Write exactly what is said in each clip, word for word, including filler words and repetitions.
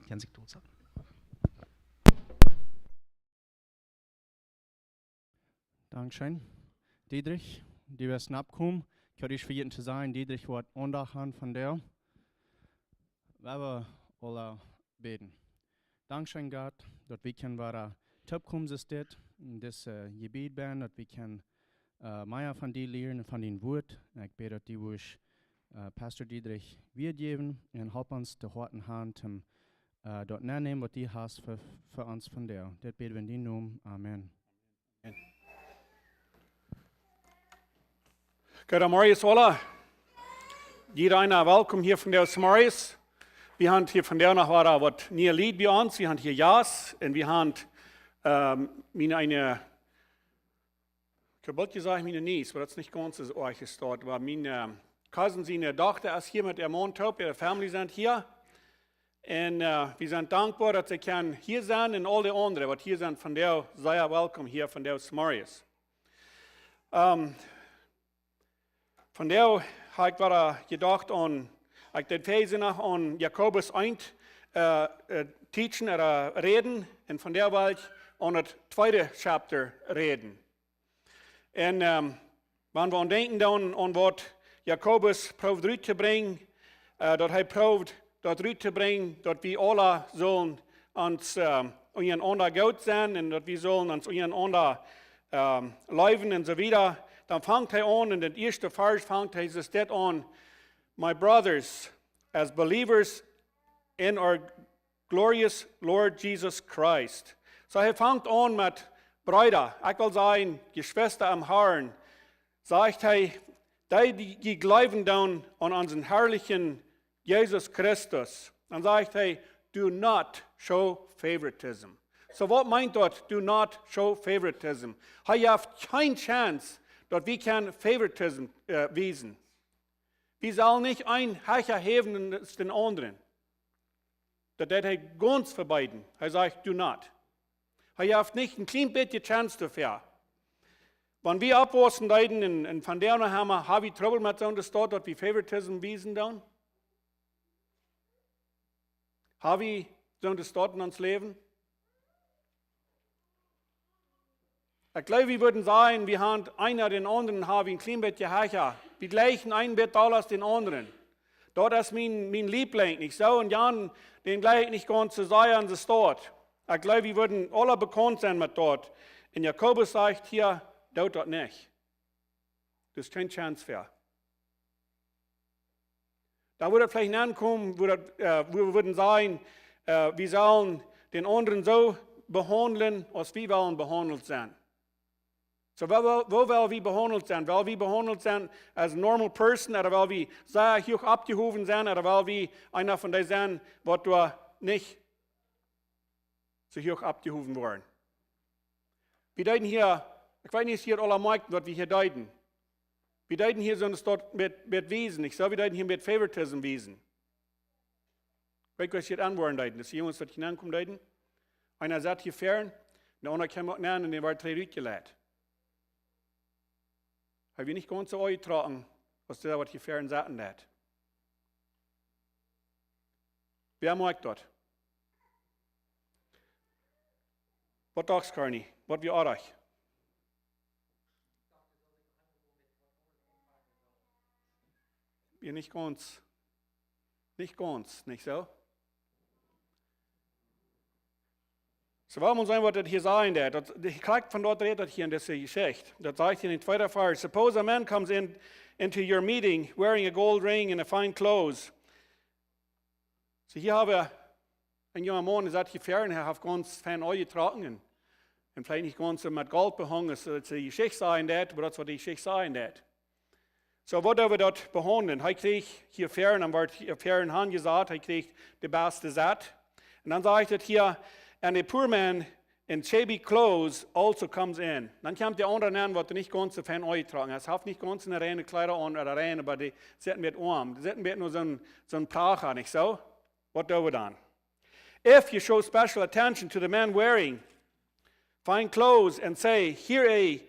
Kjenn sikj doa setten. Dankscheen. Diedrich, du best nopp jekomen. Ekj haud ieescht vejäten to sajen, Diedrich woat Aundacht han vondoag. Wie woaren aula bäden. Dankscheen, Gott, daut wie kjennen wada toopkomen, es dit, en dit, äh, Jebied benn, daut wie kjennen, äh, mea von die lieren un von dien Wuat. Un ekj bäd, daut du wurscht, äh, Pastor Diedrich Wuat jäwen un halp ons de Hoaten han, om, äh, daut aunnämen, waut du hast fa, fa ons vondoag. Dit bäd wie en dienen Nomen. Amen. Goodemorjes aula. Jieda eena, welkom hia vondoag zemorjes. Wie han hia vondoag noch wada waut niee Lied bie ons. Wie han hia Jas un wie han, ähm, miene eene, ekj hab boolt jesajcht miene Niece, oba daut es nich gaunz soo oajch es daut, oba miene, ähm, Cousin siene Dochta es hia met äa Maun toop, äare Famielje sent hia. Un, äh, wie sent dankboa, daut see kjennen hia sennen un aul dee aundre, waut hia sent vondoag, sea welkom hia vondoag zemorjes. Ähm, vondoag hab ekj wada jedocht aun, ekj deed väaje Sindach aun Jakobus eent, äh, äh, teachen, äh, räden, un vondoag well ekj aun daut tweede Chapter räden. Un, ähm, wan wie aun denkjen dan aun waut Jakobus proowd rut to brinjen, äh, daut hee proowd daut rut to brinjen, daut wie aula sullen ons, ähm, unjarenaunda goot sennen un daut wie sullen ons unjarenaunda, ähm, leewen un soo wieda, dan fangt hee aun, en daut ieeschte Varsch fangt hee soo dit aun: My brothers, as believers in our glorious Lord Jesus Christ. Soo, hee fangt aun met Breeda, ekj well sajen, Jeschwista em Harn, sajcht hee, dee, dee, dee jleewen dan aun onsen Harn Jesus Christus. Dan sajcht hee, do not show favoritism. Soo, waut meent daut, do not show favoritism? Hee jeft kjeene Chance, daut wie kjennen favoritism, äh, wiesen. Wie sellen nich eenen hecha häwen aus dän aundren. Daut deed hee gaunz vebeeden. Hee sajcht, do not. Hee jeft nich een kjlien bät Chance doafäa. Wan wie oppwaussen deeden un, un von doa aun haben, ha wie Trubbel met soon Staut, daut wie favoritism wiesen doonen? Ha wie soon Staut en ons Läwen? Ekj jleew, wie wudden sajen, wie han eena dän aundren, ha wie een kjlien bät hecha. Wie jleichen een bät aula aus dän aundren. Daut es mien, mien Liebling, nich soo? Un Jan, dän jleich ekj nich gaunz soo sea aun de Staut. Ekj jleew, wie wudden aula bekaunt sennen met daut. Un Jakobus sajcht hia, doot daut nich. Daut es kjeene Chance fa. Dan wudd et veleicht aunkomen, woo daut, äh, woo wie wudden sajen, äh, wie sellen dän aundren soo behaundlen, aus wie wellen behaundelt sennen. Soo, woo, woo, woo well wie behaundelt sennen? Well wie behaundelt sennen as a normal person, ooda well wie sea huach oppjehowen sennen, ooda well wie eena von dee sennen, waut doa nich soo huach oppjehowen woaren? Wie deeden hia, ekj weet nich, aus jie aula moakjten, waut wie hia deeden. Wie deeden hia soon Staut met, met wiesen, nich soo? Wie deeden hia met favoritism wiesen. Weet jie, aus jie daut aunwoaren deeden, aus dee Junges, waut hia aunkomen deeden? Eena saut hia väaren, de aundra kjeem uk aun un dee wort trigj utjeleit. Hab wie nich gaunz soo aunjetrocken, aus dee, waut hia väaren saut, deed? Wäa moakjt daut? Waut dochst, Carney? Waut wia oajch? Wia nich gaunz, nich gaunz, nich soo? Soo, wuarom saul wie daut hia sajen, daut, daut, dee krakjt von daut rät daut hia en dise Jeschicht. Daut sajcht hia en dän tweeden Varsch: Suppose a man comes in, into your meeting wearing a gold ring and a fine clothes. Soo, hia hab wie een junga Maun, dee saut hia väaren, hee haft gaunz fein aunjetrocken un, un veleicht nich gaunz soo met Golt behongen, aus, aus de Jeschicht sajen deed, oba daut es, waut de Jeschicht sajen deed. Soo, waut doo wie daut behaundlen? Hee kjrieech hia väaren, dan wort hia väaren aunjesat, hee kjrieech de baste Sett. Un dan sajcht et hia: And a poor man in shabby clothes also comes in. Dan kjemt de aundra aun, waut nich gaunz soo fein aunjetrocken es. Haft nich gaunz siene reine Kjleeda aun, ooda rein, oba dee sitt met oam. Dee sitt met nuscht, soon, soon Pracha, nich soo? Waut doo wie dan? If you show special attention to the man wearing fine clothes and say, "Here a,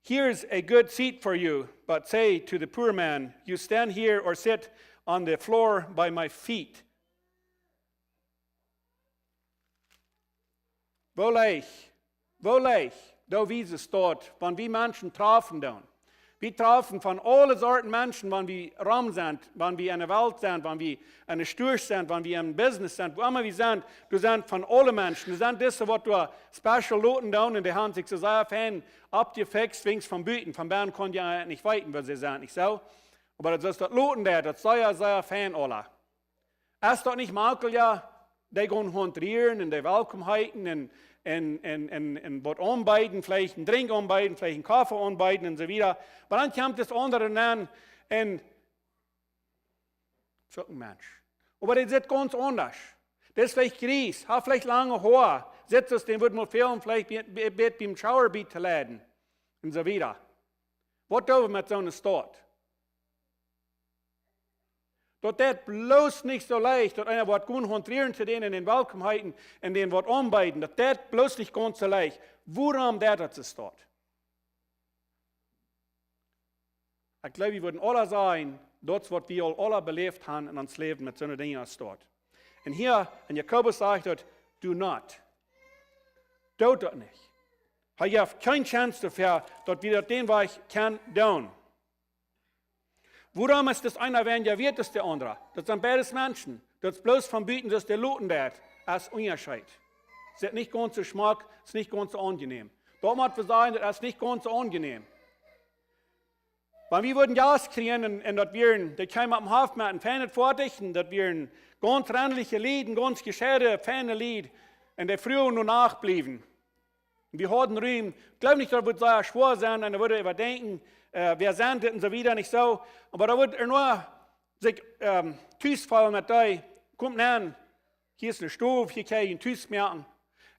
here's a good seat for you," but say to the poor man, "You stand here or sit on the floor by my feet." Woo leicht, woo leicht, doa wie se staut, wan wie Menschen träfen doonen. Wie träfen von aule Sorten Menschen, wan wie rom sent, wan wie enne Welt sent, wan wie enne Stua sent, wan wie em Business sent, wua emma wie sent, doa sent von aule Menschen. Doa sent dise, waut doa special loten doonen, un dee haben sikj soo sea fein aufjefixt, wiens von buten, von bennen kaun je nich weeten, woo see sent, nich soo? Oba daut es daut loten doa, daut es sea, sea fein, aula. Es daut nich maklicha, dee gonen haunt rieren un dee welkomheiten un, un, un, un, un waut aunbeeden, veleicht een Drink aunbeeden, veleicht een Koffe aunbeeden un soo wieda. Oba dan kjemt daut aundre nenn un soo een Mensch. Oba dee sitt gaunz aundasch. Dee es veleicht gries, haft veleicht lange Hoa, sitt soo aus dän wudd mau fälen, veleicht bie, bie, bie, biem Shower bie to leiden un soo wieda. Waut doo wie met soone Staut? Daut deit bloos nich soo leicht, daut eena woat gonen haunt rieren to dän un dän welkomheiten un dän waut aunbeeden. Daut deit bloos nich gaunz soo leicht. Wuarom deit daut soo, Staut? Ekj jleew, wie wudden aula sajen, daut es waut wie aul aula beläft haben en ons Läwen met soone Dinja aus Staut. Un hia en Jakobus sajcht daut, do not. Doot daut nich. Hee jeft kjeene Chance doafäa, daut wie daut dän Wajch kjennen doonen. Wuarom es dis eena weinja wieet aus de aundra? Daut sent beides Menschen. Daut es bloos von buten, daut dee loten deit, es Unjascheet. Sitt nich gaunz soo schmock, es nich gaunz soo aunjenäm. Daut mott wie sajen, daut es nich gaunz soo aunjenäm. Wan wie wudden Jast kjrieen un, un daut wieren, dee kjeemen oppem Hoff met een feinet Foatich, un daut wieren gaunz frintliche Lied, gaunz jescheide, feine Lied, un dee fruagen no Nacht bliewen. Wie hauden Rum. Ekj jleew nich, daut wudd sea schwoa sennen, un dan wudd wie äwadenkjen, äh, wäa sent dit un soo wieda, nich soo. Oba dan wudd eena sikj, ähm, tus feelen met dee, komt nenn, hia es eene Stow, hia kjenn jie tus moaken.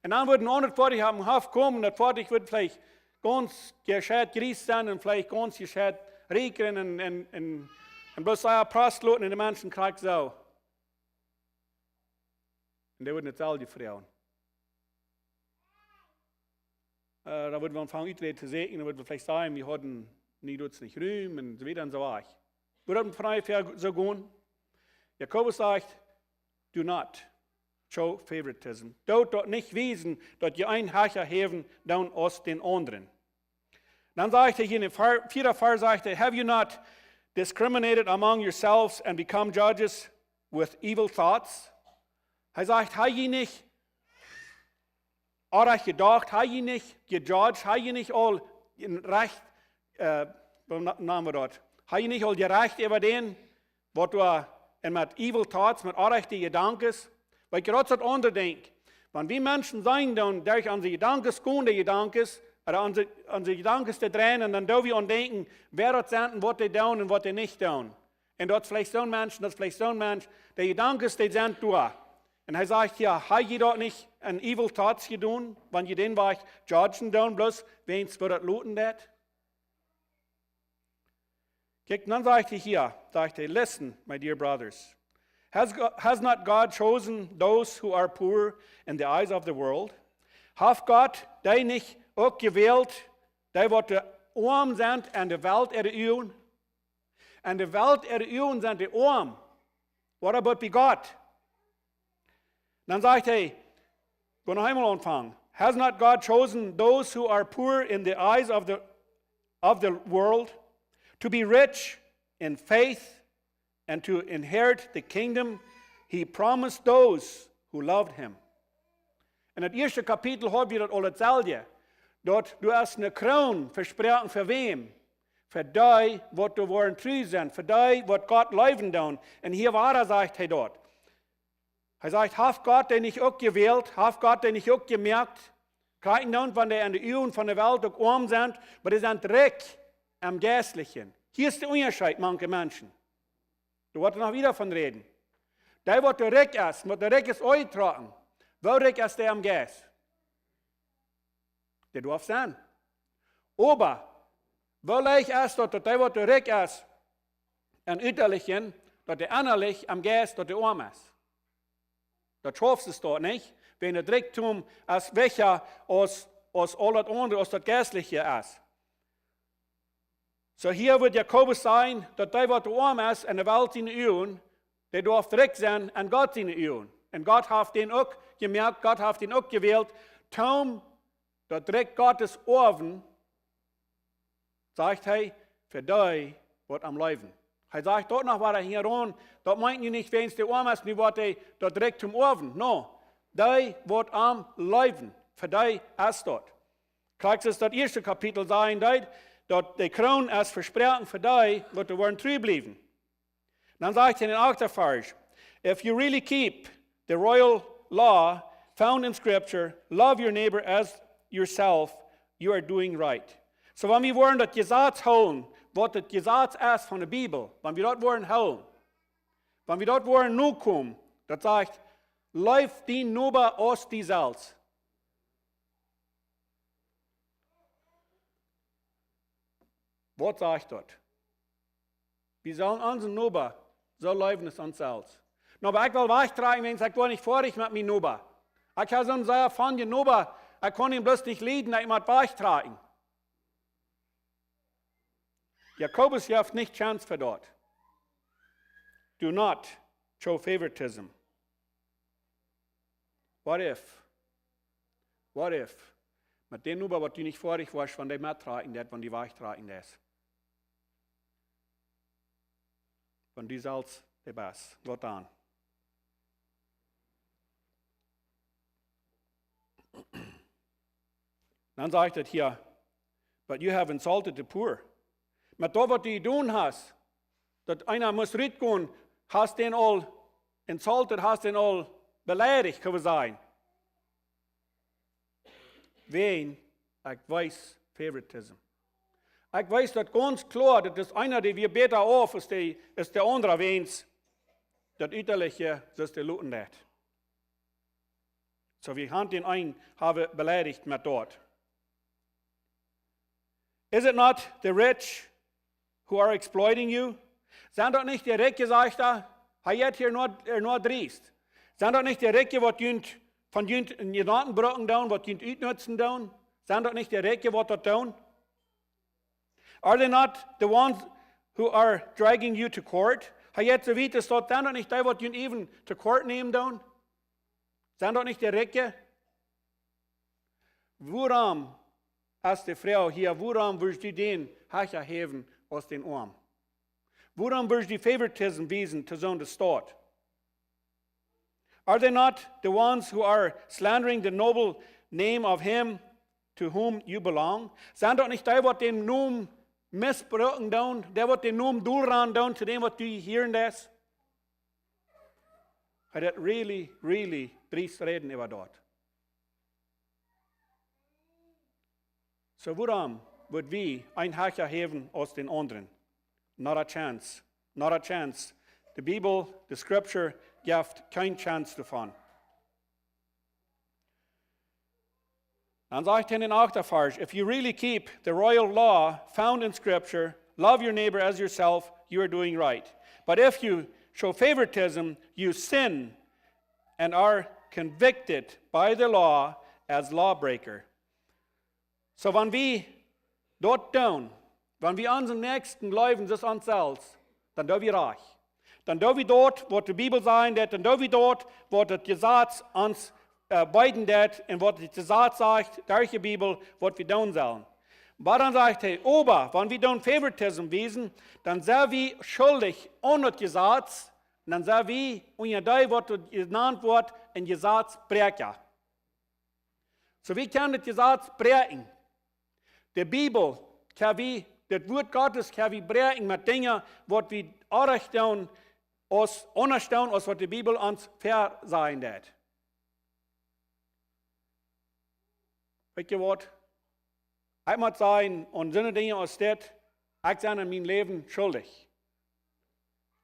Un dan wudd een aundret Foatich oppem Hoff komen, daut Foatich wudd veleicht gaunz jescheet jries sennen un veleicht gaunz jescheet rieekjen un, un, un, un bloos sea Prost loten un de Menschen krakjt soo. Un dee wudden daut selwje froagen. Äh, dan wudden wie aunfangen Utwäaj to sieekjen, dan wudden wie veleicht sajen, wie hauden nich, daut es nich Rum un soo wieda un soo wieda. Wudd daut von onjefäa soo gonen? Jakobus sajcht, do not show favoritism. Doot daut nich wiesen, daut jie eenen hecha häwen doonen aus dän aundren. Dan sajcht hee hia en dän Ver-, vieeden Varsch, sajcht hee, have you not discriminated among yourselves and become judges with evil thoughts? Hee sajcht, ha jie nich orrajcht jedocht, ha jie nich jejudged, ha jie nich aul een Rajcht, äh, woo na-, nanen wie daut? Ha jie nich aul jerecht äwa dän, waut wie, un met evil thoughts, met orrajchte Jedanken, wiels jie daut aundre denkjen. Wan wie Menschen sennen doonen, derch onse Jedanken gonen, de Jedanken, ooda onse, onse Jedanken to dreien, un dan doo wie aun denkjen, wäa daut sent un waut dee doonen un waut dee nich doonen. Un daut es veleicht soon Mensch, un daut es veleicht soon Mensch, de Jedanken, dee sent doa. Un hee sajcht hia, ha jie daut nich en evil thoughts jedonen, wan jie dän Wajch judgen doonen, bloos wiels wie daut loten deit? Kjikj, dan sajcht hee hia, sajcht hee, listen, my dear brothers. Has Go-, has not God chosen those who are poor in the eyes of the world? Haft Gott dee nich uk jewält, dee waut oam sent en de Welt äare Uagen? En de Welt äare Uagen sent dee oam. What about bie Gott? Dan sajcht hee, go noch eemol aunfangen. Has not God chosen those who are poor in the eyes of the, of the world to be rich in faith and to inherit the kingdom he promised those who loved him? En daut ieeschte Kapitel haud wie daut aul daut selwje. Daut doa es eene Kroon vesproaken fa wäm? Fa dee, waut doa woaren tru sennen, fa dee, waut Gott leewen doonen. Un hia wada sajcht hee daut. Hee sajcht, haft Gott dee nich uk jewält, haft Gott dee nich uk jemoakt? Kjikj dan, wan dee en de Uagen von de Welt uk oam sent, oba dee sent rikj em Jeistlichen. Hia es de Unjascheet mank de Menschen. Doa woat noch wieda von räden. Dee, waut doa rikj es, waut doa rikj es utjetrocken, woo rikj es dee em Jeist? Dee darf sennen. Oba woo leicht es daut, daut dee, waut doa rikj es, em Utalichen, daut dee ennalich em Jeist, daut dee oam es? Daut schauft sikj doa nich, wan daut Rikjdom es wichtja aus, aus aul daut aundre, aus daut Jeistliche es. Soo hia wudd Jakobus sajen, daut dee, waut oam es en de Welt siene Uagen, dee darf rikj sennen en Gott siene Uagen. Un Gott haft dän uk jemoakt, Gott haft dän uk jewält, Komm, daut Rikj Gottes oawen, sajcht hee, fa dee waut am leewen. Hee sajcht doa noch wada hinjaraun, daut meent nu nich wäajens de Oam es, nu woat hee daut Rikj toom oawen. No, dee waut am leewen, fa dee es daut. Krakjt soo aus daut ieeschte Kapitel sajen deed, daut de Kroon es vesproaken fa dee waut doa woaren tru bliewen. Dan sajcht hee en dän achten Varsch: "If you really keep the royal law found in Scripture, love your neighbor as yourself, you are doing right." Soo, wan wie woaren daut Jesaz hoolen, waut daut Jesaz es von de Bibel, wan wie daut woaren hoolen, wan wie daut woaren nokomen, daut sajcht: "Leef dien Noba aus die selfst." Waut sajcht daut? Wie sellen onsen Noba soo leewen aus ons selfst. No, oba ekj well wajchtrakjen, wäajens ekj woa nich foadich met mien Noba. Ekj hab soon sea feinen Noba, ekj kaun am bloos nich lieden, ekj mott wajchtrakjen. Jakobus jeft nich Chance fa daut. Do not show favoritism. What if? What if? Met dän Noba, waut du nich foadich woascht, wan dee mettrakjen deit, wan dee wajchtrakjen deit. Wan du selfst de best. Waut dan? Dan sajcht et hia: "But you have insulted the poor." Met daut, waut du jedonen hast, daut eena must rutgonen, hast dän aul insulted, hast dän aul beleidicht, kjenn wie sajen. Wäajen, ekj wies favoritism. Ekj wies daut gaunz kloa, daut es eena, dee wia bäta auf aus de, aus de aundra, wäajens daut Utaliche, soo aus dee loten deit. Soo, wie haben dän eenen, haben beleidicht met daut. "Is it not the rich who are exploiting you?" Sent daut nich de Rikje, sajcht hee, hee jeit hia no, hia no driest. Sent daut nich de Rikje, waut junt, von junt en Jedanken brucken doonen, waut junt utnutzen doonen? Sent daut nich de Rikje, waut daut doonen? "Are they not the ones who are dragging you to court?" Hee jeit soo wiet, es daut, sent daut nich dee, waut junt even to court nämen doonen? Sent daut nich de Rikje? Wuarom, es de Froag hia, wuarom wurscht du dän hecha häwen aus dän Oamen? Wuarom wurscht du favoritism wiesen to soon de Staut? "Are they not the ones who are slandering the noble name of him to whom you belong?" Sent daut nich dee, waut dän Nomen missbrucken doonen, dee, waut dän Nomen dol ranen doonen, to däm, waut du hia en deist? Hee deit really, really driest räden äwa daut. Soo, wuarom wudd wie een hecha häwen aus dän aundren? Not a chance. Not a chance. De Bibel, de Scripture, jeft kjeen Chance doavon. Dan sajcht hee en dän achten Varsch: "If you really keep the royal law found in Scripture, love your neighbor as yourself, you are doing right. But if you show favoritism, you sin and are convicted by the law as lawbreaker." Soo, wan wie daut doonen, wan wie onsen Näakjsten leewen soo aus ons selfst, dan doo wie rajcht. Dan doo wie daut, waut de Bibel sajen deit, dan doo wie daut, waut daut Jesaz ons, äh, beeden deit un waut daut Jesaz sajcht, derch de Bibel, waut wie doonen sellen. Oba dan sajcht hee, oba wan wie doonen favoritism wiesen, dan sent wie schuldich aun daut Jesaz, un dan sent wie unja dee, waut doa jenant woat, een Jesazbräakja. Soo, wie kjennen daut Jesaz bräakjen. De Bibel kjenn wie, daut Wuat Gottes kjenn wie bräakjen met Dinja, waut wie aundasch doonen, aus, aundasch doonen, aus waut de Bibel ons väasajen deit. Weetst waut? Ekj mott sajen, aun soone Dinja aus dit, ekj sie en mien Läwen schuldich.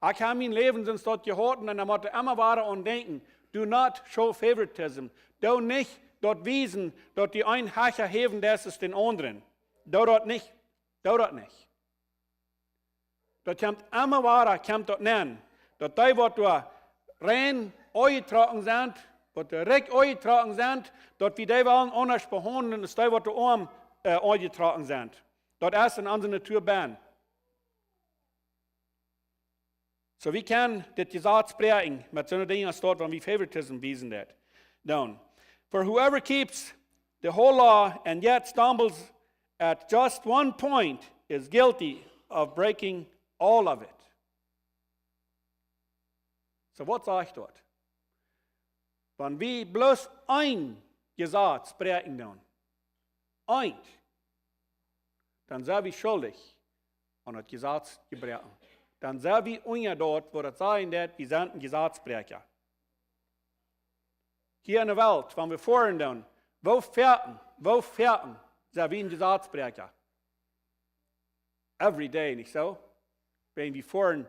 Ekj hab mien Läwen soo daut jehaut un dan mott ekj emma wada aun denkjen. Do not show favoritism. Doo nich daut wiesen, daut du een hecha häwen deist aus dän aundren. Doo daut nich. Doo daut nich. Daut kjemt emma wada, kjemt daut nenn. Daut dee, waut doa rein aunjetrocken sent, waut doa rikj aunjetrocken sent, daut wie dee wellen aundasch behaundlen aus dee, waut doa oam, äh, aunjetrocken sent. Daut es en onse Natua bennen. Soo, wie kjennen dit Jesaz bräakjen met soone Dinja aus daut, wan wie favoritism wiesen doonen. Doonen. "For whoever keeps the whole law and yet stumbles at just one point is guilty of breaking all of it. So, waut sajcht daut? Wan wie bloos een Jesaz bräakjen doonen, eent, dan sent wie schuldich aun daut Jesaz jebroaken. Dan sent wie unja daut, waut daut sajen deit, wie sent een Jesazbräakja. Hia enne Welt, wan wie foaren doonen, woo foaken, woo foaken sent wie een Jesazbräakja? Every day, nich soo? Wan wie foaren,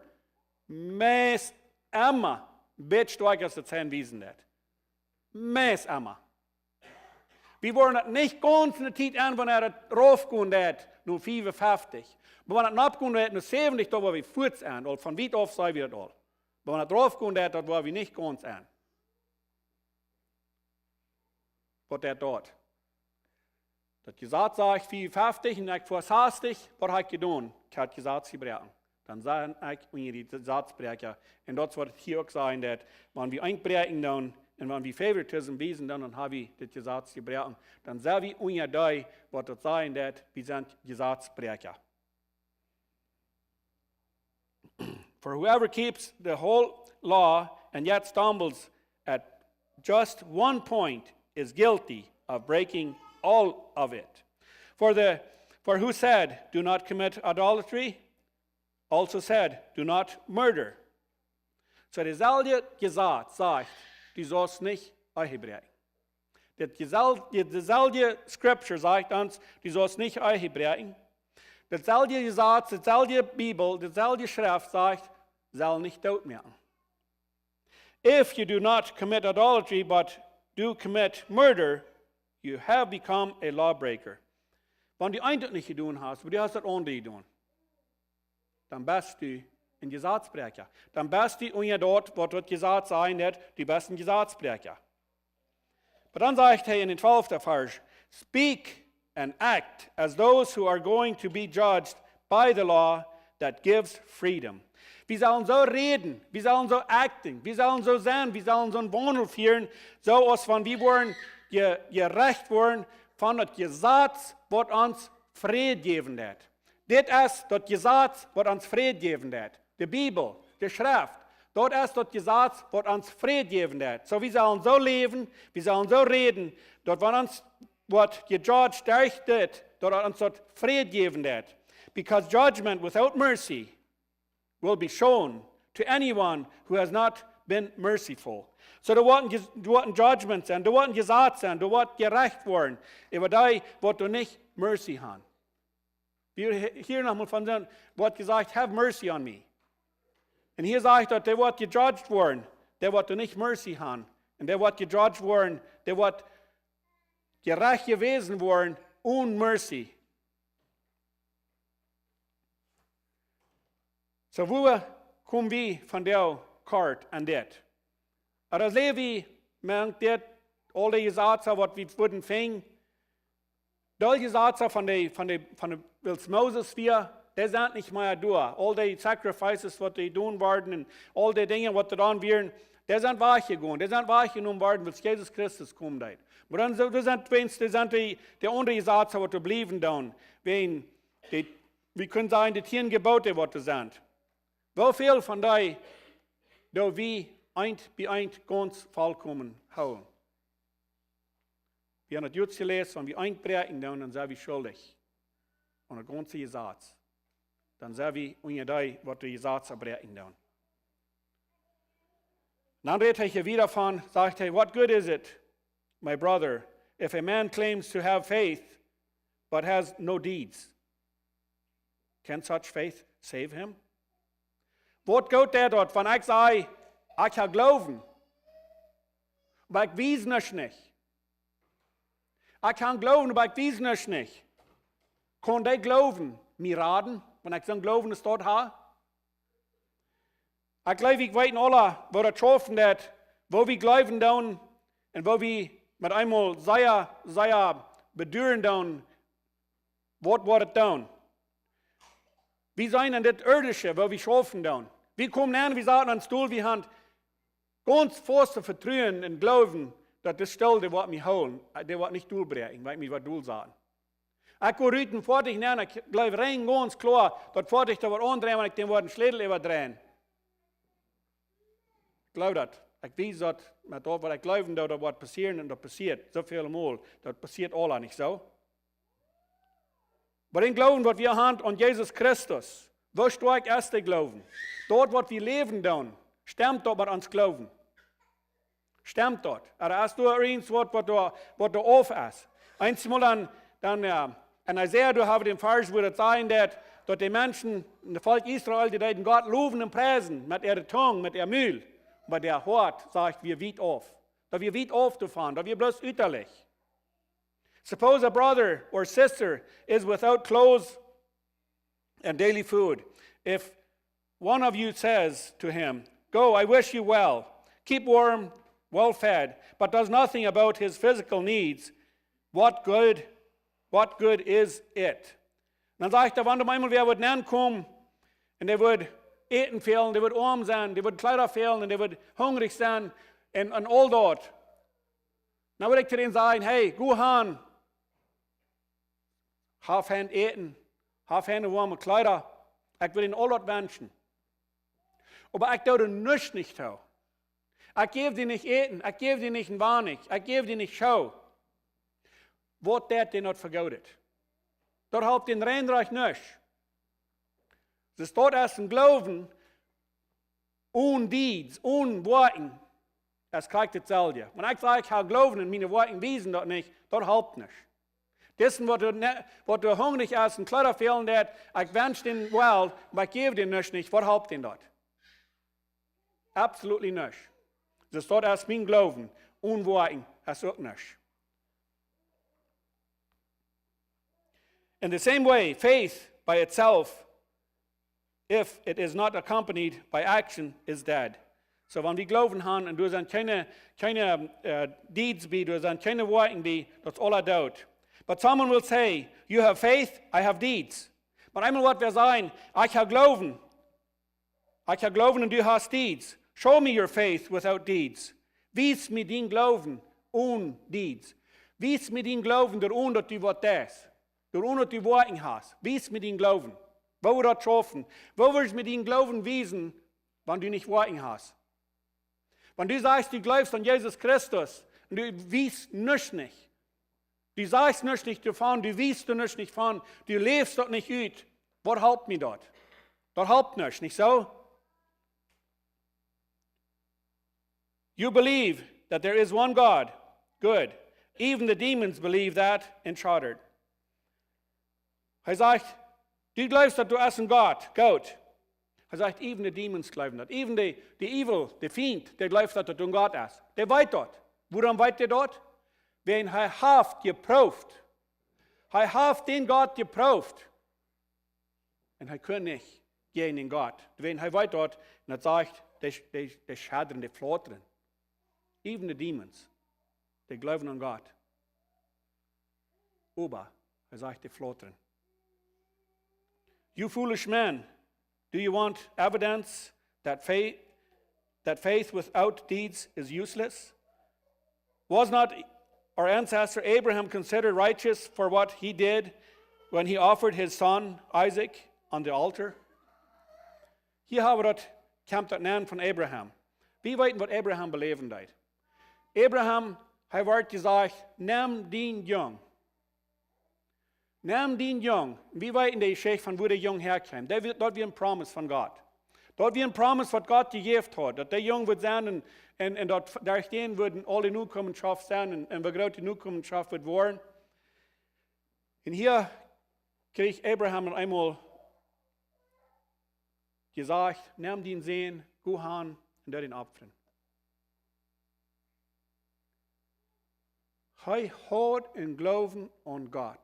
meist emma, bät stoakj aus daut Sign wiesen deit. Meist emma. Wie woaren daut nich gaunz enne Tiet aun, wan daut raufgonen deit, no fiefunfeftich. Oba wan daut noppgonen deit, no säwentich, dan woa wie fuaz aun. Aul von wiet auf saj wie daut aul. Oba wan daut raufgonen deit, dan woa wie nich gaunz aun. Waut deit daut? Daut Jesaz sajcht fiefunfeftich un ekj foa sastich, waut hab ekj jedonen? Ekj hab daut Jesaz jebroaken. Dan sie ekj unja dee Jesazbräakja. Un daut es waut hia uk sajen deit, wan wie eent bräakjen doonen un wan wie favoritism wiesen doonen, dan hab wie daut Jesaz jebroaken. Dan sent wie unja dee, waut daut sajen deit, wie sent Jesazbräakja. For whoever keeps the whole law and yet stumbles at just one point is guilty of breaking all of it. For the for who said, "Do not commit adultery," also said, "Do not murder." So, dautselwje Jesaz sajcht, du saust nich Ehe bräakjen. Daut jesel-, die, dieselwje Scripture sajcht ons, du saust nich Ehe bräakjen. Dautselwje Jesaz, dautselwje Bibel, dautselwje Schreft sajcht, sell nich doot moaken. If you do not commit adultery, but do commit murder, you have become a lawbreaker. Wan du eent daut nich jedonen hast, oba du hast daut aundre jedonen, dan best du een Jesazbräakja. Dan best du unja daut, waut daut Jesaz sajen deit, du best een Jesazbräakja. Oba dan sajcht hee en dän twalften Varsch, "Speak and act as those who are going to be judged by the law that gives freedom." Wie sellen soo räden, wie sellen soo acting, wie sellen soo sennen, wie sellen soon Waundel fieren, soo aus wan wie woaren je-, jerecht woaren von daut Jesaz, waut ons Fräd jäwen deit. Dit es daut Jesaz, waut ons Fräd jäwen deit. De Bibel, de Schreft. Daut es daut Jesaz, waut ons Fräd jäwen deit. So, wie sellen soo läwen, wie sellen soo räden, daut wan ons woat jejudged derch dit, daut ons daut Fräd jäwen deit. Because judgment without mercy will be shown to anyone who has not been merciful. So, doa woat een Jes-, doa woat een judgment sennen, doa woat een Jesaz sennen, doa woat jerecht woaren äwa dee, waut doa nich mercy han. Wie hia noch mol von sent, woat jesajcht, "Have mercy on me." Un hia sajcht daut, dee woat jejudged woaren, dee woat doa nich mercy han. Un dee woat jejudged woaren, dee woat jerecht jewäsen woaren, onen mercy. So, woo kom wie von dee Kort aun dit? Oba see wie, man, dit, aul dee Jesazen, waut wie wudden finjen, dee Jesazen von dee, von dee, von dee, wiels Moses wia, dee sent nich mea doa. Aul dee sacrifices, waut dee doonen worden, un aul dee Dinja, waut doa dan wieren, dee sent wajchjegonen, dee sent wajchjenomen worden, wiels Jesus Christus komen deed. Oba dan soo, doa sent tweedens, doa sent dee, dee aundre Jesazen, waut doa bliewen doonen. Wan dee, wie kjennen sajen, dee tieen Jeboten, waut doa sent. Woo väl von dee, doo wie eent bie eent gaunz volkomen hoolen? Wie haben daut jrod jeläst, wan wie eent bräakjen doonen, dan sent wie schuldich aun daut gaunze Jesaz. Dan sent wie unja dee, waut daut Jesaz bräakjen doonen. Dan rät hee hia wieda von, sajcht hee, "What good is it, my brother, if a man claims to have faith, but has no deeds? Can such faith save him?" Waut goot deit daut, wan ekj saj, ekj hab Gloowen, oba ekj wies nuscht nich? Ekj hab Gloowen, oba ekj wies nuscht nich. Kaun dee Gloowen mie raden, wan ekj soon Gloowen es daut hab? Ekj jleew, wie weeten aula, woo daut schaufen deit, woo wie jleewen doonen un woo wie met eemol sea, sea beduaren doonen, waut woat daut doonen? Wie sent en dit Irdische, woo wie schaufen doonen. Wie komen aun, wie saten aum Stool, wie haben gaunz faustet Vetruen un Gloowen, daut de Stool, dee woat mie hoolen, dee woat nich dolbräakjen, wan ekj mie woa dolsaten. Ekj go rut un foadich nenn, ekj jleew rein gaunz kloa, daut foadich doa woat aundreien, wan ekj dän woa dän Schlätel äwadreien. Ekj jleew daut. Ekj wies daut met daut, waut ekj jleewen doo, daut woat passieren un daut passieet. Soo väl mol. Daut passieet aula, nich soo? Oba dän Gloowen, waut wie haben aun Jesus Christus, woo stoakj es de Gloowen? Daut, waut wie läwen doonen, stemt daut met ons Gloowen? Stemt daut? Ooda es doa irjent waut, waut doa, waut doa auf es? Eensmol dan, dan, jo, en Jesaja, doa hab wie dän Varsch, wua daut sajcht, daut, daut de Menschen, daut Volkj Israel, dee deeden Gott lowen un priesen met äare Tung, met äa Mul. Oba äa Hoat, sajcht, wia wiet auf. Daut wia wiet auf doavon, daut wia bloos ütalich. Suppose a brother or sister is without clothes and daily food. If one of you says to him, "Go, I wish you well, keep warm, well fed," but does nothing about his physical needs, what good, what good is it? Dan sajcht hee, wan doa eemol wäa woat nenkomen un dee woat Äten fälen, dee woat oam sennen, dee woat Kjleeda fälen un dee woat hungrich sennen un, un aul daut. Dan well ekj to dän sajen, hey, go han, hab fein Äten, hab feine woame Kjleeda. Ekj well dän aul daut wenschen. Oba ekj doo die nuscht nich too. Ekj jäw die nich Äten, ekj jäw die nich een Wajch, ekj jäw die nich Schoo. Waut deit dän daut fa Goodet? Daut halpt dän rein nuscht. Soo daut es een Gloowen onen Deeds, onen Woakjen, es krakjt daut selwje. Wan ekj saj, ekj hab Gloowen un miene Woakjen wiesen daut nich, daut halpt nuscht. Disen, waut doa ne-, waut doa hungrich es un Kjleeda fälen deit, ekj wensch dän well, oba ekj jäw dän nuscht nich, waut halpt dän daut? Absolutely nuscht. Soo daut es mien Gloowen, onen Woakjen es uk nuscht. In the same way, faith by itself, if it is not accompanied by action, is dead. Soo, wan wie Gloowen haben un doa sent kjeene, kjeene, äh, Deeds bie, doa sent kjeene Woakjen bie, daut es aula doot. But someone will say, "You have faith, I have deeds." Oba eemol woat wäa sajen, ekj hab Gloowen, ekj hab Gloowen un du hast Deeds. Show me your faith without deeds. Wies mie dän Gloowen onen Deeds. Wies mie dän Gloowen doaromm, daut du waut deist. Doaromm, daut du Woakjen hast. Wies mie dän Gloowen. Woo woat daut schaufen? Woo woascht mie dän Gloowen wiesen, wan du nich Woakjen hast? Wan du sajchst, du jleefst aun Jesus Christus un du wiest nuscht nich. Du sajchst nuscht nich doavon, du wiest doa nuscht nich von, du läfst daut nich ut. Waut halpt mie daut? Daut halpt nuscht, nich soo? You believe that there is one God. Good. Even the demons believe that and shudder. Hee sajcht, du jleefst, daut doa es een Gott. Goot. Hee sajcht, even the demons jleewen daut. Even de, de evil, de Fient, dee jleeft, daut doa een Gott es. Dee weet daut. Wuarom weet dee daut? Wiels hee haft jeprooft. Hee haft dän Gott jeprooft. Un hee kunn nich jäajen dän Gott. Wiels hee weet daut, un daut sajcht, dee, dee, dee schuddren, dee flautren. Even the demons, dee jleewen aun Gott. Oba, hee sajcht, dee flautren. You foolish men, do you want evidence that faith, that faith without deeds is useless? Was not our ancestor Abraham considered righteous for what he did when he offered his son Isaac on the altar? Hia hab wie daut, kjemt daut nenn von Abraham. Wie weeten, waut Abraham beläwen deed. Abraham, hee wort jesajcht, nemm dän Jung. Nemm dän Jung. Wie weeten de Jeschicht von wua de Jung häakjeem. Daut wia, daut wia eene Promise von Gott. Daut wia eene Promise, waut Gott jejäft haud, daut de Jung wudd sennen un, un, un daut derch dän wudden aule Nokomenschoft sennen un, un woo groot de Nokomenschoft wudd woaren. Un hia kjrieech Abraham opp eemol jesajcht, nemm dän Sän, go han un doo dän opfren. Hee haud een Gloowen aun Gott.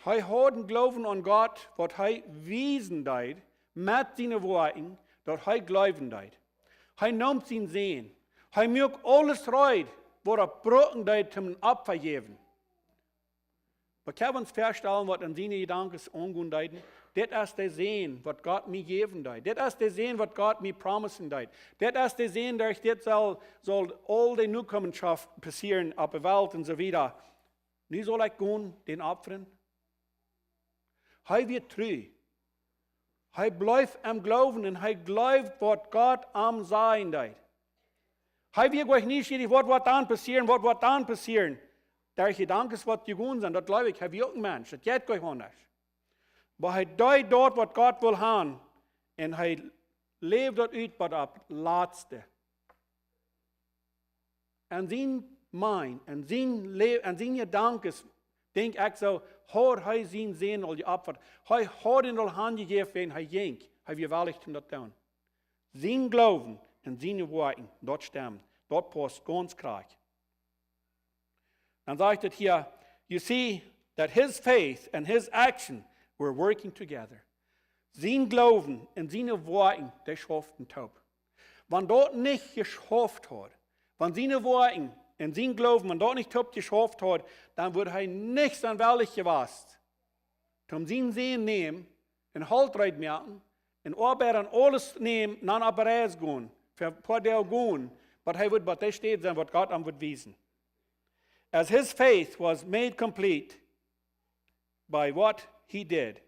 Hee haud een Gloowen aun Gott, waut hee wiesen deed met siene Woakjen, daut hee jleewen deed. Hee neem sienen Sän. Hee muak aules reed, waut hee brucken deed, om een Opfa jäwen. Oba kjenn wie ons väastalen, waut en siene Jedanken aungonen deeden? Dit es de Sän, waut Gott mie jäwen deed. Dit es de Sän, waut Gott mie promisen deed. Dit es de Sän, daut dit saul, saul aul de Nokomenschoft passieren opp de Welt un soo wieda. Nu saul ekj gonen dän opfren? Hee wia tru. Hee bleef aum Gloowen un hee jleewd, waut Gott am sajen deed. Hee wia nich nieschierich, waut woat dan passieren, waut woat dan passieren. De Jedanken, waut jegonen sent, daut jleew ekj, hee wia uk een Mensch, daut jeit nich aundasch. Oba hee deed daut, waut Gott wull haben, un hee läwd daut ut bat opp latste. En sien mind, en sien Läwen, en siene Jedanken, denkj ekj soo, haud hee sienen Sän aul jeopfat. Hee haud am aul hanjejäft, wan hee jinkj. Hee wia wellich om daut to doonen. Sien Gloowen un siene Woakjen, daut stemd. Daut pausst gaunz krakjt. Dan sajcht et hia, you see that his faith and his action were working together. Sien Gloowen un siene Woakjen, dee schauften toop. Wan daut nich jeschauft haud, wan siene Woakjen un sien Gloowen, wan daut nich toop jeschauft haud, dan wudd hee nich soo wellich jewast, om sienen Sän nämen un Holt reed moaken un Oabeida un aules nämen, dan opp Reis gonen, fa een poa Doag gonen, waut hee wudd bie dee Städ sennen, waut Gott am wudd wiesen. As his faith was made complete by what he did.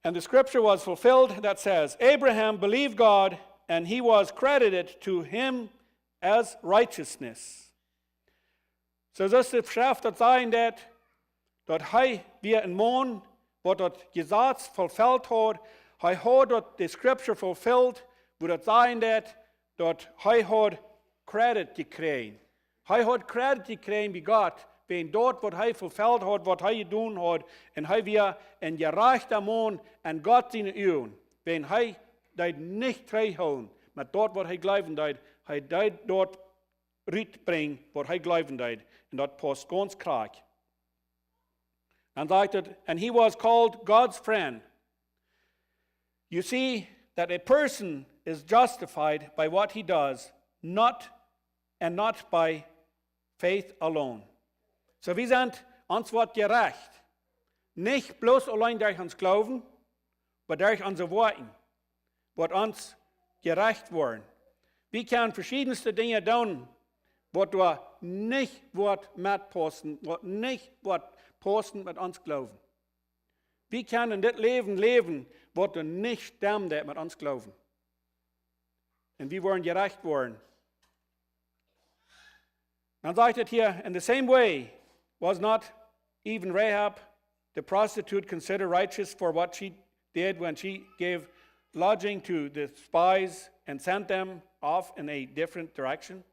And the scripture was fulfilled that says, Abraham believed God, and he was credited to him as righteousness. Soo aus de Schreft daut sajen deed, daut hee wia een Maun, waut daut Jesaz fulfilled haud. Hee haud daut, de scripture fulfilled, woo daut sajen deed, daut hee haud credit jekjräajen. Hee haud credit jekjräajen bie Gott, wäajen daut, waut hee fulfilled haud, waut hee jedonen haud. Un hee wia een jerajchta Maun en Gott siene Uagen. Wäajen hee deed nich trigjhoolen met daut, waut hee jleewen deed. Hee deed daut rutbrinjen, waut hee jleewen deed. Un daut pausst gaunz krakjt. Dan sajcht et, and he was called God's friend. You see that a person is justified by what he does, not, and not by faith alone. Soo, wie sent, ons woat jerecht. Nich bloos auleen derch ons Gloowen, oba derch onse Woakjen woat ons jerecht woaren. Wie kjennen veschiedne Dinja doonen, waut doa nich woat metpaussen, waut nich woat paussen met ons Gloowen. Wie kjennen en dit Läwen läwen, waut doa nich stemmen deit met ons Gloowen. Un wie woaren jerecht woaren. Dan sajcht et hia, in the same way was not even Rahab the prostitute considered righteous for what she did when she gave lodging to the spies and sent them off in a different direction.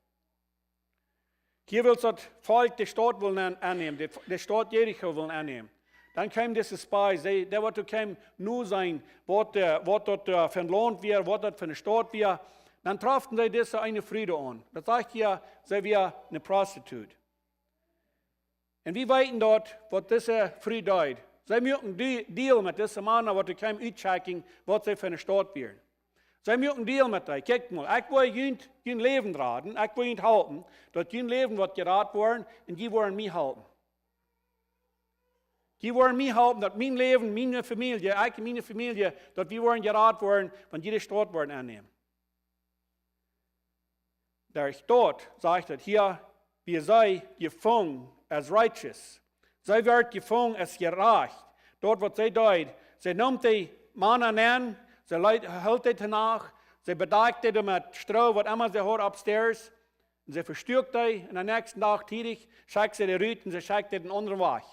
Hia wia daut Volkj de Staut wullen aun-, aunnämen, de, de Staut Jericho wullen aunnämen. Dan kjeemen dise spies, dee, dee waut doa kjeemen noseenen, waut, äh, waut daut, äh, fa een Launt wia, waut daut fa eene Staut wia. Dan troffen see dise eene Fru doa aun. Daut sajcht hia, see wia eene Prostitut. Un wie weeten daut, waut dise Fru deed. See muak een De-, Deal met dise Mana, waut doa kjeemen utchecken, waut see fa eene Staut wieren. See muak een Deal met dee. Kjikj mol, ekj woa junt, jun Läwen raden, ekj woa junt halpen, daut jun Läwen woat jerat woaren un jie woaren mie halpen. Jie woaren mie halpen, daut mien Läwen, miene Famielje, ekj un miene Famielje, daut wie woaren jerat woaren, wan jie de Staut woaren aunnämen. Derch daut, sajcht et hia, wia see jefungen as righteous. See wort jefungen as jerajcht. Daut waut see deed, see neem dee Mana aun, see leet, hilt dee to Nacht, see bedakjt dee met Stroo, waut emma see haud upstairs, un see vestuak dee, un dän näakjsten Dach tiedich schekjt see dee rut un see schekjt dee dän aundren Wajch.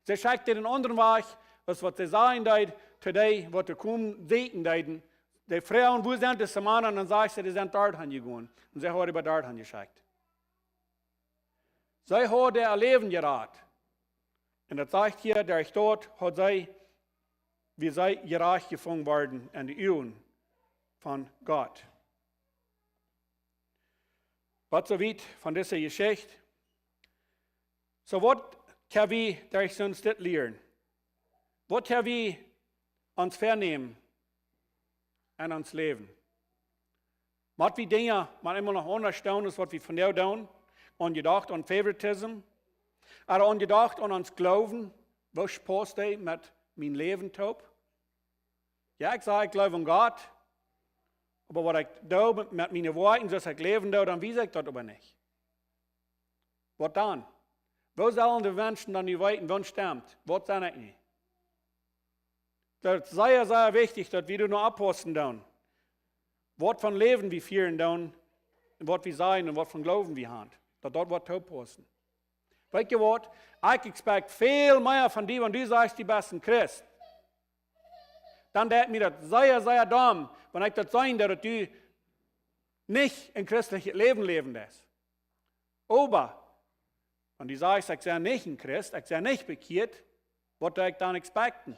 See schekjt dee dän aundren Wajch, aus waut see sajen deed, to dee, waut doa komen sieekjen deeden. Dee fruagen, wua sent dise Mana? Un dan sajcht see, dee sent doahan jegonen. Un see haud dee doahan jeschekjt. See haud äa Läwen jerat. Un daut sajcht hia, derch daut haud see, wia see jerajcht jefungen worden en de Uagen von Gott. Waut soo wiet von dise Jeschicht. Soo, waut kjenn wie derch soont dit lieren? Waut kjenn wie ons väanämen en ons Läwen? Mott wie Dinja mau eemol noch aundasch doonen, aus waut wie vondoag doonen? Aunjedocht aun favoritism? Ooda aunjedocht aun ons Gloowen? Woo pausst dee met mien Läwen toop? Jo, ekj saj, ekj jleew aun Gott, oba waut ekj doo met, met miene Woakjen, soo aus ekj läwen doo, dan wies ekj daut oba nich. Waut dan? Woo sellen de Menschen dan nu weeten, waut stemt, waut sie ekj nu? Daut es sea, sea wichtich, daut wie doa oppaussen doonen, waut fa Läwen wie fieren doonen un waut wie sajen un waut fa Gloowen wie haben. Daut daut woat toopaussen. Weetst du waut? Ekj expect väl mea von die, wan du sajchst, du best een Christ. Dan deit mie daut sea, sea domm, wan ekj daut seenen doo, daut du nich een christlichet Läwen läwen deist. Oba wan du sajchst, ekj sie nich een Christ, ekj sie nich bekjieet, waut doo ekj dan expecten?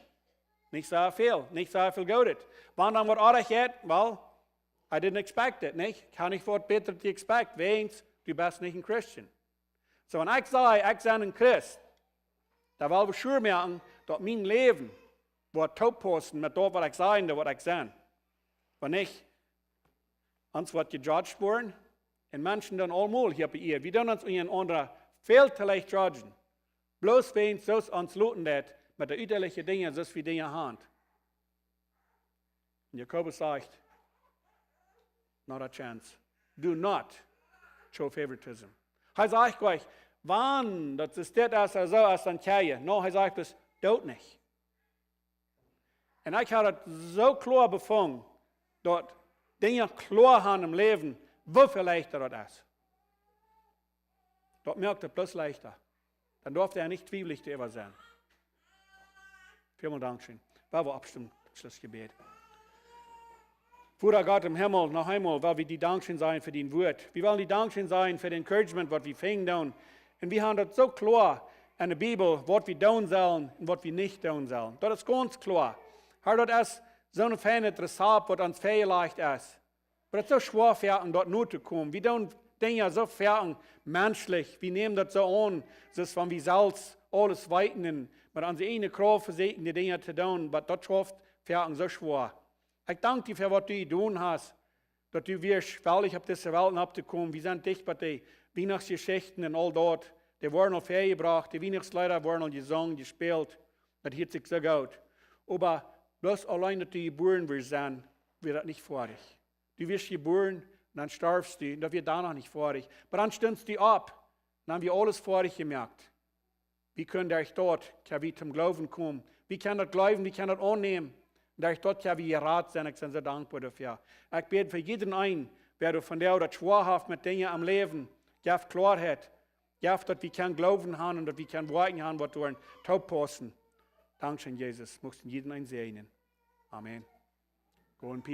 Nich sea väl, nich sea väl Goodet. Wan dan waut oajch jeit, well, I didn't expect it, nich? Ekj haud nich waut bätret to expect, wäajens du best nich een Christian. Soo, wan ekj saj, ekj sie een Christ, dan well wie sure moaken, daut mien Läwen woat toopaussen met daut, waut ekj saj un waut ekj sie. Wan nich, ons woat gejudged woaren. Un Menschen doonen aulemol hia opp de Ieed. Wie doonen ons unjarenaunda väl too leicht judgen. Bloos wäajens soo aus ons loten deit met de ütaliche Dinja, soo aus wie Dinja haben. Un Jakobus sajcht, not a chance. Do not show favoritism. Hee sajcht nich, wan daut es dit es, soo es, dan kjrie. No, hee sajcht, daut doo nich. Un ekj haud daut soo kloa befungen, daut Dinja kloa haben em Läwen, woo väl leichta daut es. Daut moakt et bloos leichta. Dan darf hee nich twiewlich doaräwa sennen. Välmol dankscheen. Wie wellen oppstonen, Schlussjebäd. Voda Gott em Himmel, noch eemol well wie die dankscheen sajen fa dien Wuat. Wie wellen die dankscheen sajen fa daut Encouragement, waut wie finjen doonen. Un wie haben daut soo kloa enne Bibel, waut wie doonen sellen un waut wie nich doonen sellen. Daut es gaunz kloa. Herr, daut es soon feinet Rezapt, waut ons väajelajcht es. Oba daut es soo schwoa fa ons, daut notokomen. Wie doonen Dinja soo fa ons menschlich. Wie nämen daut soo aun, soo aus wan wie selfst aules weeten un met onse ieejne Krauft vesieekjen, dee Dinja to doonen, oba daut schauft fa ons soo schwoa. Ekj dank die fa waut du jedonen hast, daut du wieescht wellich opp dise Welt nopp to komen. Wie sent dicht bie de Wienachtsjeschichten un aul daut. Dee woaren aul väajebrocht, de Wienachtsleeda woaren aul jesungen, jespält. Daut hieet sikj soo goot. Oba bloos auleen daut du jebuaren wurscht sennen, wia daut nich foadich. Du wieescht jebuaren, dan storfst du, un daut wia dan noch nich foadich. Oba dan stundst du opp, dan wia aules foadich jemoakt. Wie kjennen derch daut, kjenn wie toom Gloowen komen. Wie kjennen daut jleewen, wie kjennen daut aunnämen. Un derch daut kjenn wie jerat sennen. Ekj sie soo dankboa doafäa. Ekj bäd fa jiedren eenen, wäa doa vondoag daut schwoa haft met Dinja em Läwen. Jeff Kloaheit. Jeff, daut wie kjennen Gloowen haben un daut wie kjennen Woakjen haben, waut doa toopaussen. Dankscheen, Jesus. Muchst du jiedren eenen säajnen. Amen. Go in peace.